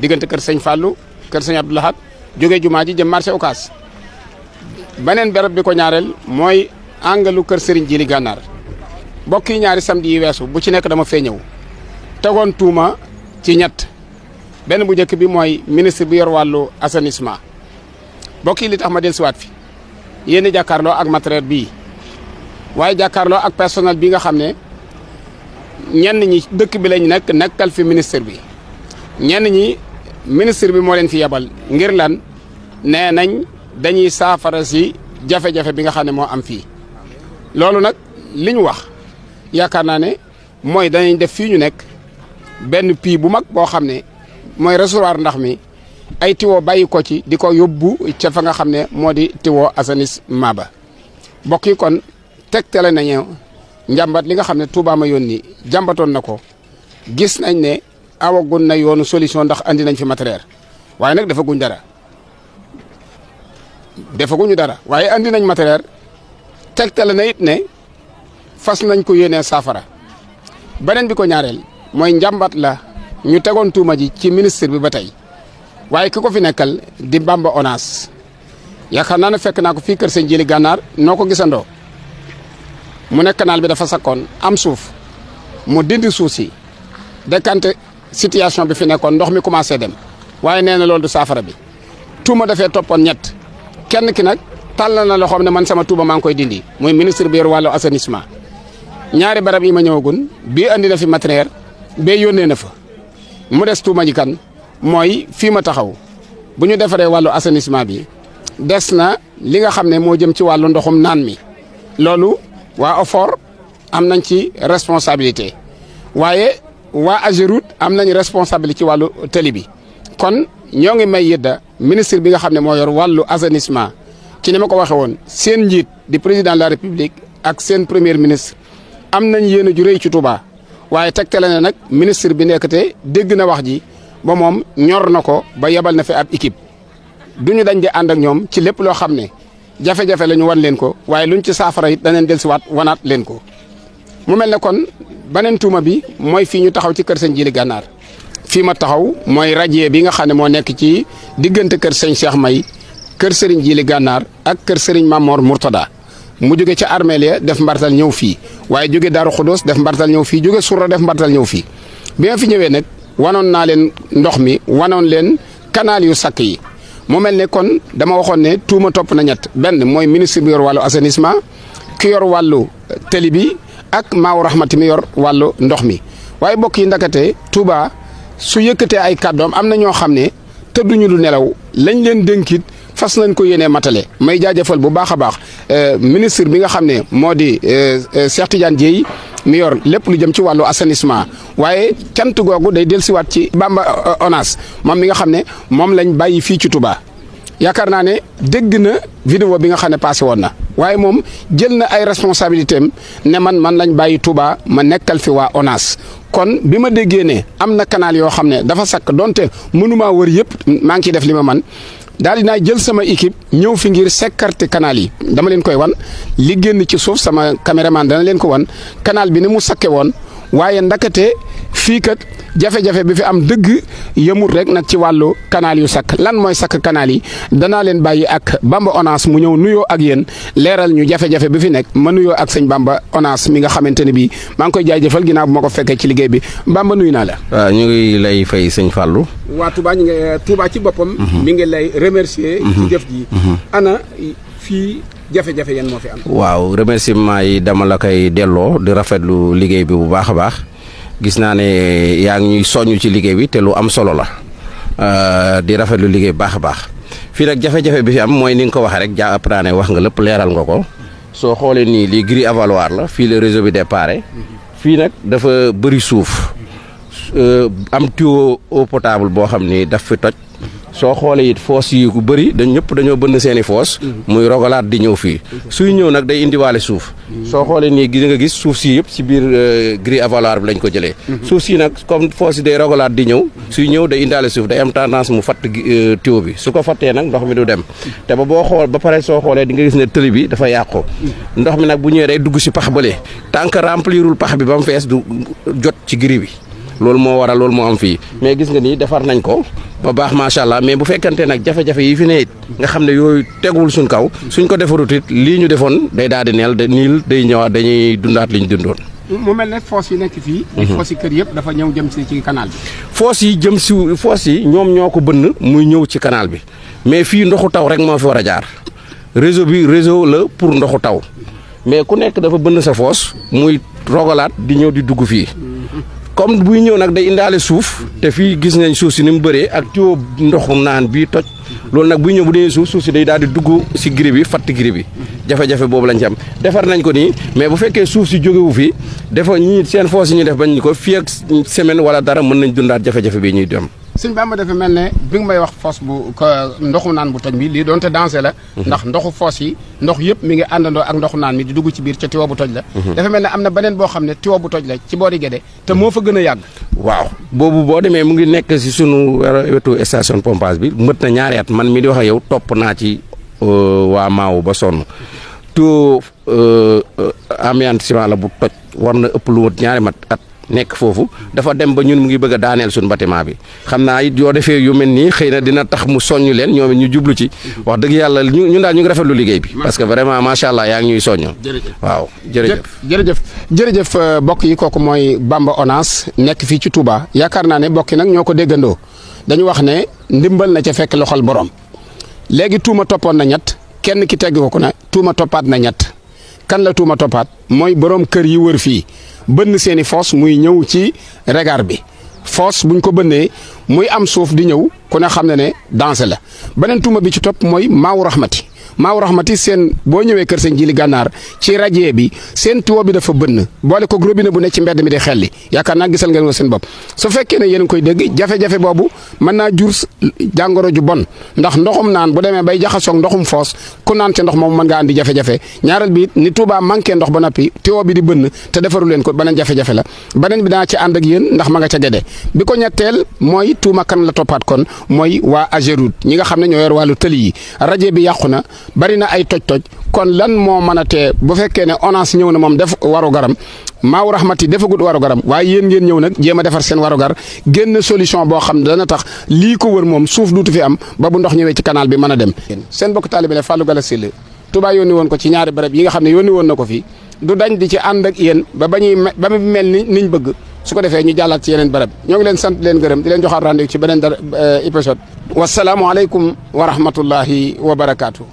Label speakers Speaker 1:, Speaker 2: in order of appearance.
Speaker 1: diggante kër sëñ Fallou kër sëñ Abdou Lahad jógee jumaa ji jëm marché Ocass beneen béréb bi ko ñaareel mooy angalu kër Serigne Djily Gànnaar mbokk yi ñaari samedi yi weesu bu ci nekk dama fee ñëw tegoon tuuma ci ñett benn bu njëkk bi mooy ministre bi yor wàllu assainissement mbokk yi li tax ma dellusiwaat fi yéen jàkkaarloo ak matériel bii waaye jàkkaarloo ak personnel bi nga xam ne ñenn ñi dëkk bi lañ nekk nekkal fi ministre bi ñenn ñi ministre bi moo leen fi yebal ngir lan nee nañ dañuy saafara si jafe-jafe bi nga xam ne moo am fii loolu nag li ñu wax yaakaar naa ne mooy danañ def fii ñu nekk benn puits bu mag boo xam ne mooy réservoir ndax mi ay tiwo bàyyi ko ci di ko yóbbu ca fa nga xam ne moo di tiwo assainissement ba mbokk yi kon tegtale nañu njàmbat li nga xam ne Touba ma yónni jàmbatoon na ko gis nañ ne awagun na yoonu solution ndax andi nañ fi matériel waaye nag defaguñ dara waaye andi nañ matériel tegtale na it ne fas nañ ko yéenee saafara beneen bi ko ñaareel mooy njàmbat la ñu tegoon tuuma ji ci ministre bi ba tey waaye ki ko fi nekkal di Bamba ONAS yaakaar naa ne fekk naa ko fii kër sëñ Djily Gànnaar noo ko gisandoo mu ne canal bi dafa sakkoon am suuf mu dindi suuf si décanté situation bi fi nekkoon ndox mi commencé dem waaye nee na loolu du saafara bi tuuma dafee toppoon ñett kenn ki nag tàllal na loxoom ne man sama tuuma maa ngi koy dindi muy ministre bi yor wàllu assainissement ñaari barab yi ma ñëwagun bii andi na fi matériel bee yónnee na fa mu des tuuma ji kan mooy fii ma taxaw bu ñu defaree wàllu assainissement bi des na li nga xam ne moo jëm ci wàllu ndoxum naan mi loolu waa OFOR am nañ ci responsabilité waaye waa AGEROUTE am nañ responsabilité ci wàllu tëli bi kon ñoo ngi may yëdda ministre bi nga xam ne moo yor wàllu assainissement ci ni ma ko waxee woon seen njiit di président de la république ak seen premier ministre am nañ yéen a ju rëy ci Touba waaye tegtale na nag ministre bi nekk te dégg na wax ji ba moom ñor na ko ba yebal na fi ab équipe duñu dañ di ànd ak ñoom ci lépp loo xam ne jafe-jafe la ñu wan leen ko waaye luñ ci saafara it daneen dellusiwaat wanaat leen ko mu mel ne kon beneen tuuma bi mooy fii ñu taxaw ci kër sëñ Djily Gànnaar fii ma taxaw mooy radier bi nga xam ne moo nekk ci diggante kër sëñ Cheikh May kër Serigne Djily Gànnaar ak kër Serigne Mamor Mourtada mu jóge ca armeel ya def mbartal ñëw fii waaye jóge Daaru Xudoos def mbartal ñëw fii jóge Surra def mbartal ñëw fii bi ma fi ñëwee nag wanoon naa leen ndox mi wanoon leen canal yu sakk yi mu mel ne kon dama waxoon ne tuuma topp na ñett benn mooy ministre bi yor wàllu assainissement ki yor wàllu tëli bi ak Maawu Rahmati mi yor wàllu ndox mi waaye bokk yi ndakate Touba su yëkkatee ay kàddoom am na ñoo xam ne tëdduñu du nelaw lañ leen dénkit fas nañ ko yéenee matale may jaajëfal bu baax a baax ministre bi nga xam ne moo di Cheikh Tidiane Dièye mi yor lépp lu jëm ci wàllu assainissement waaye cant googu day dellusiwaat ci Bamba ONAS moom mi nga xam ne moom lañ bàyyi fii ci Touba yaakaar naa ne dégg na vidéo bi nga xam ne passé woon na waaye moom jël na ay responsabilités am ne man lañ bàyyi Touba ma nekkal fi waa ONAS kon bi ma déggee ne am na canal yoo xam ne dafa sakk donte mënumaa wër yëpp maa ngi ciy def li ma man daal dinaa jël sama équipe ñëw fi ngir sécurité canal yi dama leen koy wan li génn ci suuf sama caméraman dana leen ko wan canal bi ni mu sakke woon waaye ndakate fii kat jafe-jafe bi fi am dëgg yëmut rek nag ci wàllu canal yu sakk lan mooy sakk canal yi danaa leen bàyyi ak Bamba ONAS mu ñëw nuyoo ak yéen leeral ñu jafe-jafe bi fi nekk ma nuyoo ak sëñ Bamba ONAS mi nga xamante ne bii maa ngi koy jaajëfal ginnaaw bu ma ko fekkee ci liggéey bi Bamba nuyu naa la.
Speaker 2: waaw ñu ngi lay fay sëñ Fallou.
Speaker 1: waa Touba ñu ngi Touba ci boppam. mi ngi lay remercier. ci jëf ji. ana fii jafe-jafe yan moo fi am.
Speaker 2: waaw remerciement yi dama la koy delloo di rafetlu liggéey bi bu baax a baax. gis naa ne yaa ngi ñuy soññ ci liggéey bi te lu am solo la di rafetlu liggéey bu baax a baax fii nag jafe-jafe bi fi am mooy ni nga ko waxee rek jàpp naa ne wax nga lépp leeral nga ko soo xoolee nii lii grille avaloir la fii la réseau bi déparé fii nag dafa bëri suuf am tuyau eau potable boo xam ni daf fi toj soo xoolee it foos yi ku bëri ñëpp dañoo bënn seen i foos muy rogalaat di ñëw fii suy ñëw nag day indiwaale suuf soo xoolee nii gis nga gis suuf si yëpp si biir grille avaloir bi lañ ko jëlee suuf si nag comme foos yi day rogalaat di ñëw suy ñëw day indaale suuf day am tendance mu fatt tuyau bi su ko fattee nag ndox mi du dem te ba boo xool ba pare soo xoolee di nga gis ne tëli bi dafa yàqu ndox mi nag bu ñëwee day dugg si pax bële tant que remplirul pax bi ba mu fees du jot ci grille bi loolu moo waral loolu moo am fii mais gis nga ni defar nañ ko ba baax macha allah mais bu fekkante nag jafe-jafe yi fi ne it nga xam ne yooyu tegul suñ kaw suñ ko defarut it lii ñu defoon day daal di neel niil day ñëwaat dañuy dundaat li ñu dundoon.
Speaker 1: mu mel ne foos yi nekk fii. foos yi kër yëpp dafa ñëw jëm si ci canal bi.
Speaker 2: foos yi ñoom ñoo ko bënn muy ñëw ci canal bi mais fii ndoxu taw rek moo fi war a jaar réseau bi réseau la pour ndoxu taw mais ku nekk dafa bënn sa foos muy rogalaat di ñëw di dugg fii. comme buy ñëw nag day indaale suuf te fii gis nañ suuf si ni mu bëree ak tuyau ndoxu naan bii toj loolu nag buy ñëw bu dee suuf si day daal di dugg si giri bi fatt giri bi jafe-jafe boobu lañ ci am defar nañ ko nii mais bu fekkee suuf si jógewu fi dafa ñii seen foos yi ñuy def bañ ko fii ak semaine wala dara mën nañ dundaat jafe-jafe bi ñuy dem.
Speaker 1: sëñ Bamba dafa mel ne bi nga may wax foos bu ndoxu naan bu toj bi lii doonte dansé la ndax ndoxu foos yi ndox yëpp mi ngi àndandoo ak ndoxu naan mi di dugg ci biir ca tiwo bu toj la dafa mel ne am na beneen boo xam ne tiwo bu toj la ci boori Gédé te moo fa gën a yàgg.
Speaker 2: waaw boobu boo demee mu ngi nekk si sunu wetu station pompage bi mët na ñaari at man mi di wax ak yow topp naa ci waa Maaw ba sonn tuyau amiantissement la bu toj war na ëpp lu wut ñaari at nekk foofu dafa dem ba ñun mu ngi bëgg a daaneel suñu bâtiment bi xam naa it yoo defee yu mel nii xëy na dina tax mu soññu leen ñoom ñu jublu ci wax dëgg yàlla ñun daal ñu ngi rafetlu liggéey bi parce que vraiment macha allah yaa ngi ñuy soññu. waaw
Speaker 1: jërëjëf bokk yi kooku mooy Bamba ONAS nekk fii ci Touba yaakaar naa ne bokk yi nag ñoo ko déggandoo dañu wax ne ndimbal na ca fekk loxol borom léegi tuuma toppoon na ñett kenn ki tegg ko ne tuuma toppaat na ñett kan la tuuma toppaat mooy borom kër yi wër fii bënn seeni foos muy ñëw ci regard bi foos buñ ko bënnee muy am suuf di ñëw ku ne xam ne dansé la beneen tuuma bi ci topp mooy Maawu Rahmati seen boo ñëwee kër sëñ Jili Gànnaar ci radier bi seen tuyau bi dafa bënn boole ko robinet bu ne ci mbedd mi di xelli yaakaar naa gisal ngeen ko seen bopp su fekkee ne yéen a ngi koy dégg jafe-jafe boobu mën naa jur jàngoro ju bon ndax ndoxum naan bu demee bay jaxasoog ndoxum foos ku naan ca ndox moom mën ngaa andi jafe-jafe ñaareel bi ni Touba manqué ndox ba noppi tuyau bi di bënn te defaru leen ko beneen jafe-jafe la beneen bi daa ci ànd ak yéen ndax ma nga ca Gédé bi ko ñetteel mooy tuuma kan la toppaat kon mooy waa Ageroute ñi nga xam ne ñoo yor wàllu tëli yi radier bi yàqu na bari na ay toj-toj kon lan moo mën a tee bu fekkee ne ONAS ñëw na moom def waru garam Maawu Rahmati defagut waru garam waaye yéen ngeen ñëw nag jéem a defar seen waru gar génn solution boo xam ne dana tax lii ko wër moom suuf duutu fi am ba bu ndox ñëwee ci canal bi mën a dem. seen bokk taalibe la Fallou Galass Syll Touba yónni woon ko ci ñaari barab yi nga xam ne yónni woon na ko fi du dañ di ci ànd ak yéen ba mu mel ni niñ bëgg su ko defee ñu jàllaat ci yeneen barab ñoo ngi leen sant leen gërëm di leen joxaat rendez-vous ci beneen épisode wasalaamualeykum wa rahmatullahi wa barakaatu.